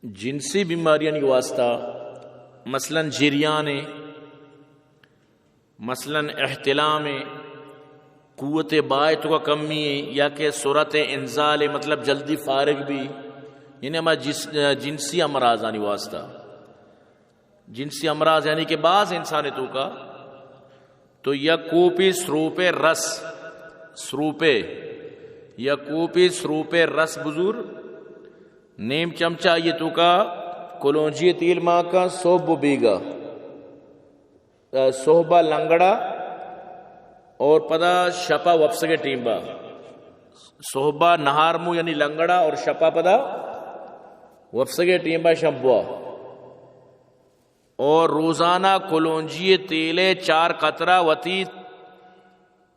جنسی بیماریانی واسطہ، مثلاً جریان، مثلاً احتلام، قوت بائے تو کا کمی ہے، یا کہ سرعت انزال، مطلب جلدی فارغ بھی، یعنی ہما جس-، جنسی امراضانی واسطہ۔ جنسی امراض یعنی کہ بعض انسان تو کا تو یک کوپی سروپے رس، سروپے، یک کوپی سروپے رس بزور، نیم چمچہ آئی تو کا کلونجی تیل ما کا صبح و بیگا، صحبا لنگڑا اور پدا شپا وپسگے ٹیمبا۔ صحبا نہار مو یعنی لنگڑا اور شپا پدا وپسگے ٹیمبا شمبوا۔ اور روزانہ کلونجی تیلے چار قطرہ وتی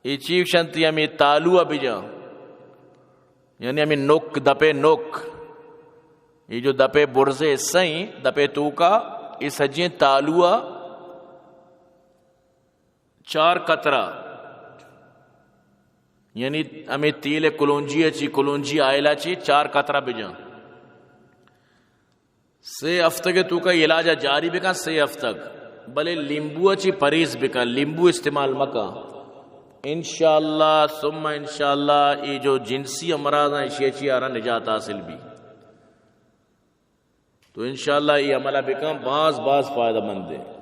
اے چیف شنتی ہمیں تالو بجا، یعنی ہمیں نک، دپے نک، یہ جو دپے برزے سائیں، دپے توکا، یہ سجیں تالو چار قطرہ، یعنی ہمیں تیل کلونجی چی، کلونجی آئلہ چی چار قطرہ بجا۔ سے ہفتگ توکا علاج جاری بکن، سے ہفتگ، بلے لیمبو چی پرہیز بکن، لیمبو استعمال مکن۔ انشاءاللہ ثم انشاءاللہ یہ جو جنسی امراض ہیں، اشی چی آرا نجات حاصل بھی۔ تو انشاءاللہ یہ عملہ بکن، باز باز فائدہ مند ہے۔